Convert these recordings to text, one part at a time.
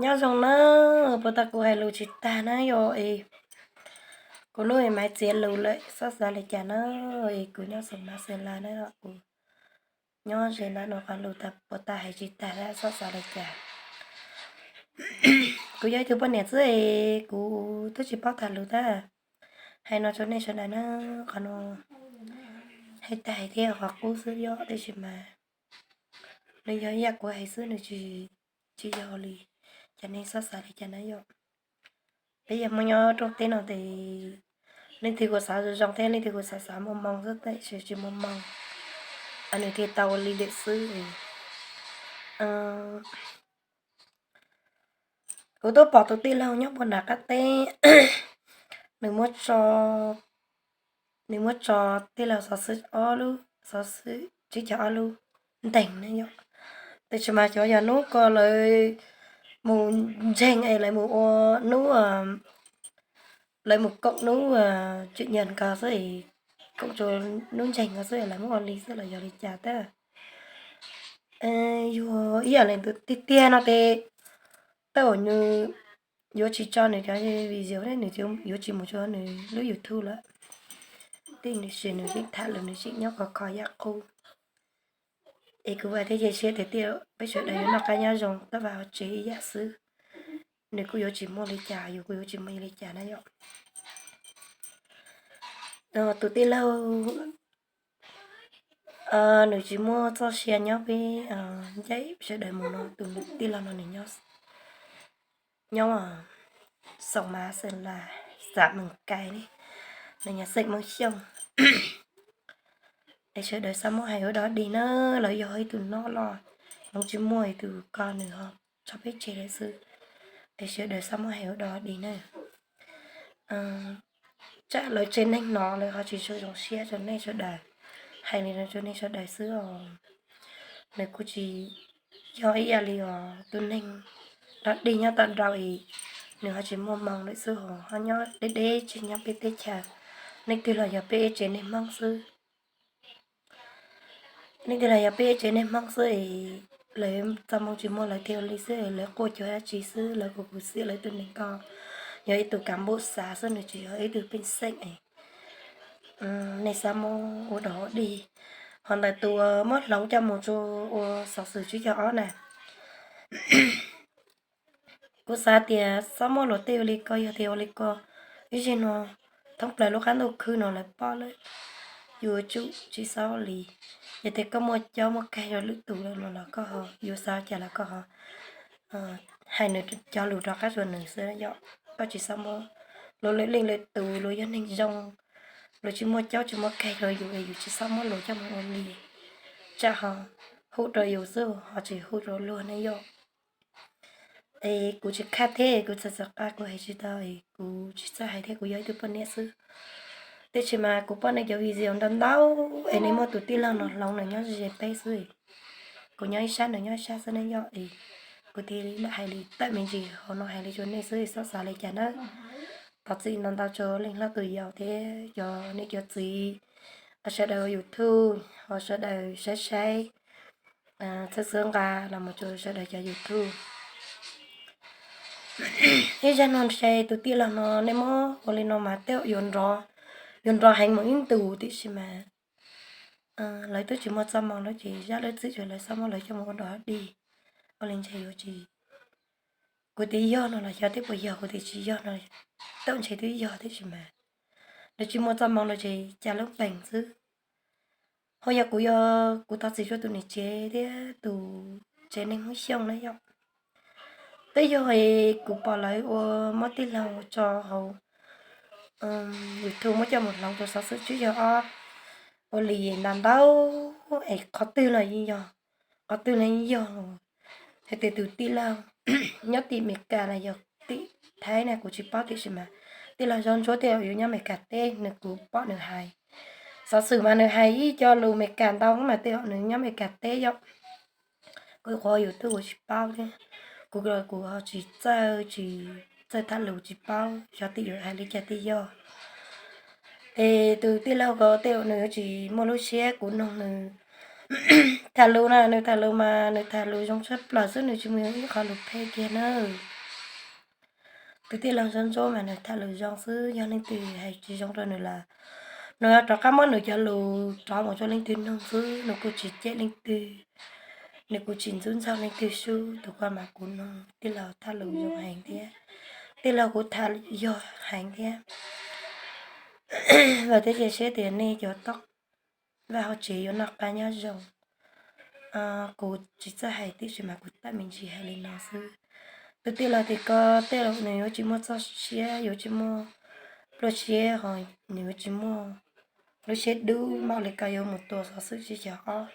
Nyob zoo na, puas tas kuv hais lus tsis tag na yom es kuv lub maiv txiav lus lawm, xob xav li cas na, es kuv nyob xeev Mav Xees Las na, kuv nyob ze ntawm no qhov lus tas puas tas hais tsis tag na, xob xav li cas. Kuv yog ib tug poj niam xwb es kuv twb tsis paub tham lus tab, hais no rau nej sawv daws na, qhov no hais tag hais thiab qhov qub xwb yom, tab sis mas nws yog ib yam kuv hais xwb, nws tsis, tsis yog li cas, nej xob xav li cas na yom. Peb yog Hmoob nyob rooj teb no ces leej twg kuj xav zoo zoo thiab leej twg kuj xav xav muaj moo xwb, tab sis tsis muaj moo, nws thiaj tau ua li lawm xwb. Kuv twb pom tus tij laug nyob puag nram qab teb, nws muab tso, nws muab tso tij laug xov xwm ob lub, xov xwm tsib caug ob lub nteeg ne yom. Tab sis mas xyov yog hnub ko lawv mus ntseeg es lawv mus ua hnub, lawv mus koom hnub tsim nyog ko xwb es, koom rau hnub ntseeg ko xwb es lawv muab ua li xwb los yog li cas tab. Yog ib yam li tiag tiag no ces tej zaum nws yuav tsis tso nws cov video ne, nws yuav tsis mus rau nws lub YouTube lawm. Tej nws sim nws yeej tham lus, nws tseem nyob khov kho yam qub. Es kuv vam thiab cia siab tias peb sawv daws yuav noj qab nyob zoo, tab vaj tsev ib yam xwb. Nws kuj yuav tsis muaj li cas, yus kuj yuav tsis muaj li cas na yom. Tus tij laug, nws tsis muaj txoj sia nyob peb ncaim sawv daws mus no, tus tij laug no nws nyob, nyob xeev Mav Xees Las, xav Mees Kais ne, nws nyob xeem Moob Xyooj. Es sawv daws xav muab hais ua dog dig na, los yog ib tug noj los hloov tsis muaj, ib tug ko nws ho tso peb tseg lawm xwb. Es sawv daws xav muab hais ua dog dig na. Tsam lawv tsev neeg no lawv ho tsis zoo siab rau nej sawv daws, hais li no rau nej sawv daws xwb os. Nws kuj tsis yog ib yam li os tus neeg dog dig nyob tau dhau es nws ho tsis muaj moo lawm xwb os, ho nyob deb deb tsis nyob peb teb chaws. Leej twg los yog peb tsev neeg Hmoob xwb. Leej twg los yog peb tsev neeg Hmoob xwb es lawv txoj moo tsis muaj lawv thiaj ua li xwb, lawv quaj cuag dab tsi xwb, lawv kuj khuv xim lawv tus neeg ko yog ib tug kav npauj xav xwb, nws tsis yog ib tug pej xeem es nej xav muab ua dog ua dig. Ho ntawm tus muab hloov coj mus rau ua xov xwm tsib caug ob na, kuv xav tias xob muab luag tej ua li ko, yog tias ua li ko, ib zig no thoob plaws lub qab ntuj khwb no lawv pom lawm, yuav tsum tsis xob li. Yog tias koj muaj caub muaj kag rau lwm tus lawm no los koj ho yuav xav cas los koj ho hais nws cov lus rov qab rau nws xwb yom. Koj tsis xob muab, luag lwm leej lwm tus luag yog neeg zoo, luag tsis muaj caub tsis muaj kag rau yus es yus tsis xob muab luag coj mus ua li, tsam ho hu rau yus xwb ho tsis hu rau luag ne yom. Es kuv tsis khaj thiab kuv txhais txoj qab kuv hais tsis tau es kuv tsis txawj hais thiab, kuv yog ib tug poj niam xwb. Tiam sis mas kuv pom nej cov video ntau ntau es nej muab tus tij laug no hloov nws nyob ze peb xwb, kuv nyob ib sab nws nyob ib sab xwb ne yom. Es kuv thiaj li lam hais li tawm me ntsis hauv no hais li rau nej xwb, xob xav li cas na. Thov txim ntau ntau rau leej hlob tus yau thiab cov nej cov txiv, sawv daws ua YouTube ho sawv daws saib saib, txhawb xwb nqa los mus rau sawv daws cov YouTube. Ib zag no ntshe tus tij laug no nej muab ua li no mas tej zaum yuav nrov, yuav nrov heev mus ib ntus, tiam sis mas lawv twb tsis muaj txoj moo lawm ces zaj lawv txim ces lawv xob muab lawv coj mus ua dog dig. Ua li ntshe yuav tsis, kuv tias yog no los xyov thiab puas yog, kuv tias tsis yog no, tej zaum ntshe twb yog tiam sis mas lawv tsis muaj txoj moo lawm ces cas lub pees xwb. Ho yog kuv, yog kuv thov txim rau tus niam tsev thiab tus tsev neeg Hmoob Xyooj na yom. Twb yog kuv pom lawv ua muab tij laug tso hauv YouTube muab coj mus hloov rau xov xwm tsib caug ob ua li ntau ntau, es qhov twg los yeej yog, qhov twg los yeej yog. Hais tias tus tij laug nyob tim Meskas los yog tim Thaib na kuv tsis paub, tiam sis mas tij laug Zoo Ntsuab tej zaum yuav nyob Meskas teb, nws kuv pom nws hais xov xwm mas nws hais ib co lus Meskas ntau mas tej zaum nws nyob Meskas teb yom. Kuv qhuav YouTube kuv tsis paub thiab, kuv, kuv ho tsis txawj, tsis txawj tham lus tsis paub xyov twb yuav hais li cas twb yog. Es tus tij laug ko tej zaum nws yuav tsis muaj lub siab, kuv noog nws Tham lus na, nws tham lus mas nws tham lus zoo tshaj plaws xwb, nws tsis muaj ib qho lus phem kiag na. Tus tij laug Ntsuab Ntsuab mas nws tham lus zoo xwb, yog leej twg hais tsis zoo rau nws lawm, nws yuav rov qab muab nws cov lus rov mus rau leej twg nug xwb, nws kuj tsis cem leej twg, nws kuj tsis ntxub ntxaug leej twg sub. Tus ko mas kuv nug tij laug tham lus zoo heev thiab, tij laug kuj tham yog heev thiab. Vam thiab cia siab tias nej cov toj vaj hauv tsev yuav noj qab nyob zoo. Kuv tsis txawj hais tiam sis mas kuv tawm me ntsis hais li no xwb. Tus tij laug tim ko tej zaum nws yuav tsis muaj txoj siab, yuav tsis muaj pluaj siab, ho nws yuav tsis muaj lub siab dub npaum li ko yuav mus tua xov xwm tsib caug ob.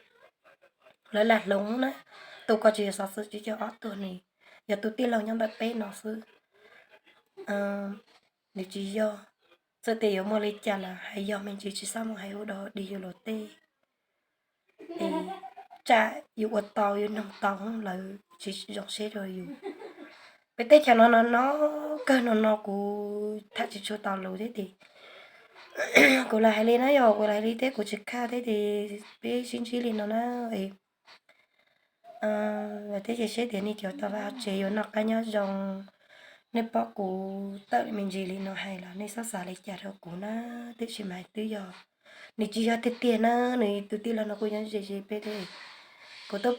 Lawv lam hloov na, tus ko tsis yog xov xwm tsib caug ob tuag, nws yog tus tij laug nyob ntawm peb no xwb. Nws tsis yog, txawm tias yuav muaj li cas los hais yog me ntsis, tsis txhob mus hais ua dog dig yus luag tej. Es tsam yus ua tau yus noog tau lawv tsis zoo siab rau yus. Peb teb chaws no no no kawg no no kuv tham tsis tshua tau lus thiab ces kuv lam hais li na, yog kuv lam hais li thiab kuv tsis khaj thiab ces peb sib ntsib li no na. Vam thiab cia siab tias nej cov toj vaj tsev yuav noj qab nyob zoo. Nej pom kuv tawm me ntsis li no hais los nej txhob xav li cas rau kuv na, tiam sis mas twb yog nws tsis yog tiag tiag na, nws tus tij laug no kuj nyob ze ze peb thiab. Kuv twb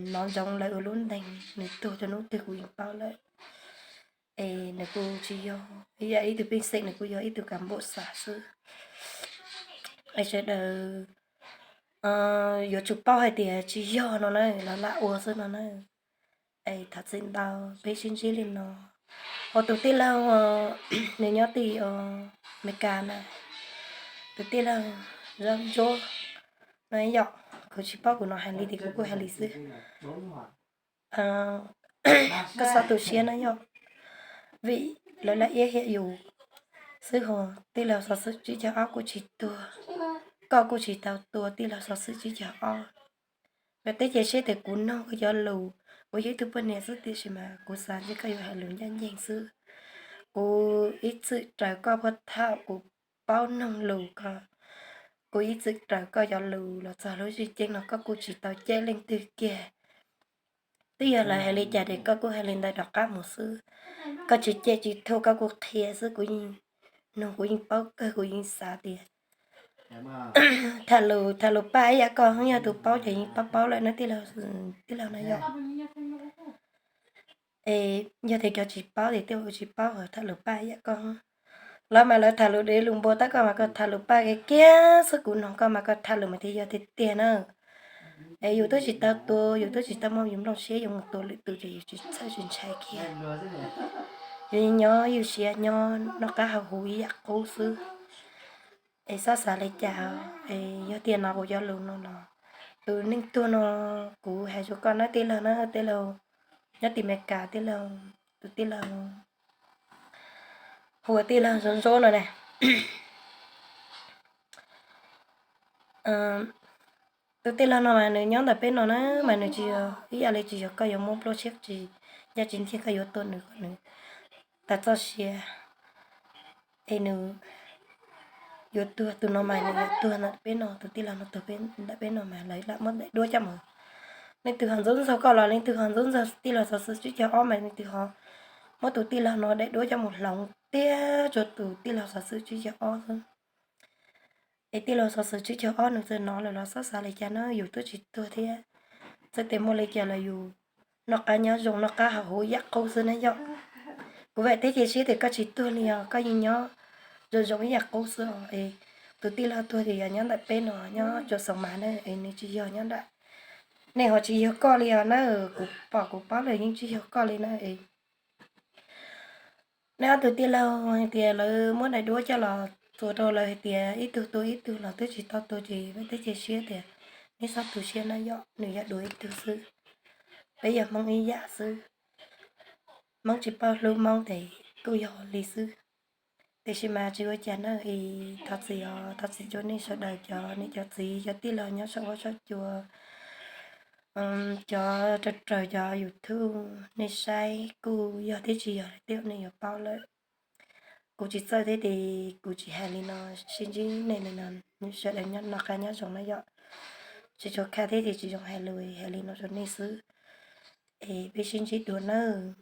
hnov ntsoov lawv ua lub ntees, nws tuag rau hnub twg kuv yeej paub lawm. Es nws kuj tsis yog ib yam ib tug pej xeem, nws kuj yog ib tug kas npauj xav xwb. Es sawv daws yuav tsum paub hais tias tsis yog no na, lawv lam ua xwb no na. Es thov txim ntau, peb sib ntsib li no. Ho tus tij laug nws nyob tim Amelikas na, tus tij laug Ntsuab Ntsuab no yom, kuv tsis paub, kuv hnov hais li ces kuv kuj hais li xwb. Koj txhob tu siab na yom, vim lawv lam iab hiam yus xwb ho. Tij laug xov xwm tsib caug ob kuj tsis tuag, koj kuj tsis tau tua tij laug xov xwm tsib caug ob. Vam thiab cia siab tias kuv nug koj cov lus, kuv yog ib tug poj niam xwb tiam sis mas kuv xav ntshe koj yuav hais lus ncaj ncees xwb. Kuv ib txwm raws koj puag thaum kuv paub noog lus ko, kuv ib txwm raws koj cov lus los txog lub sij hawm no koj kuj tsis tau cem leej twg kiag. Twb yog lawv hais li cas ces koj kuj hais li ntawd rov qab mus xwb. Koj tsis cem tsis thuam, koj kuj qhia xwb, kuv yeej nug, kuv yeej paub kawg, kuv yeej xav tias tham lus, tham lus paj ib yam koj, yog tus paub ces yeej paub paub lawm na tij laug, tij laug na yom. Es yog tias cov tsis paub ces tej zaum tsis paub, tham lus paj ib yam koj. Lawv mas lawv tham lus dev lus npua tab, koj mas koj tham lus paj kiag kiag xwb, kuv nug koj mas koj tham lus mas thiaj yog tiag tiag na. Es yus twb tsis tau tua, yus twb tsis tau muab yus nplooj siab yus mus tua lwm tus ces yus tsis txhawj tsis ntshai kiag. Yus nyob yus siav nyob noj qab haus huv ib yam qub xwb. Es txhob xav li cas, es yog tias no kuv cov lus no los, tus neeg tuag no kuv hais rau koj na tij laug na, tij laug nyob tim Amelikas, tij laug, tus tij laug hu ua tij laug Ntsuab Ntsuab no na. Tus tij laug no mas nws nyob ntawm peb no na, mas nws tsis yog ib yam li tsis yog koj yuav muab nplooj siab tsis ncaj tsis ncees koj yuav tua nws kom nws tas txoj sia. Es nws yuav tuag, tus no mas nws yuav tuag ntawm peb no, tus tij laug no tuag ntawm peb no mas lawv lam muab daim duab coj mus. Leej twg ho ntxub ntxaug koj los leej twg ho ntxub ntxaug tij laug xov xwm tsib caug ob mas leej twg ho muab tus tij laug no daim duab coj mus hloov tiag rau tus tij laug xov xwm tsib caug ob xwb. Es tij laug xov xwm tsib caug ob nws txawm hnov lawm los txhob xav li cas na, yus twb tsis tuag thiab. Txawm tias muaj li cas los yus noj qab nyob zoo noj qab haus huv ib yam qub xwb na yom. Kuv vam thiab cia siab tias koj tsis tuag li os, koj yeej nyob zoo zoo ib yam qub xwb os. Es tus tij laug tuag ces yog nyob ntawm peb no, nyob rau Xaus Mas na, es nws tsis yog nyob nram, nej ho tsis yog koj li os na, kuv pom kuv paub lawm yeej tsis yog koj li na. Es nej ob tug tij laug hais tias lawv muab daim duab coj los txuas rau lawv hais tias ib tug tua ib tug los twb tsis tau tua ces vam thiab cia siab tias nej txhob tu siab na yom, nws yog dua ib tug xwb. Peb yog Hmoob ib yam xwb. Hmoob tsis paub hlub Hmoob ces kuj yog li xwb. Tiam sis mas tsis ua cas na, es thov txim os, thov txim rau nej sawv daws cov niam cov txiv cov tij laug nyob saum huab saum cua, cov raws raws cov YouTube nej saib kuj yog thiab tsis yog tej zaum nej yuav paub lawm. Kuv tsis txawj thiab ces kuv tsis hais li no, sib ntsib nej li no, sawv daws noj qab nyob zoo na yom. tsis tshua khaj thiab ces tsis zoo hais lus, hais li no rau nej xwb. Es peb sib ntsib dua nawb.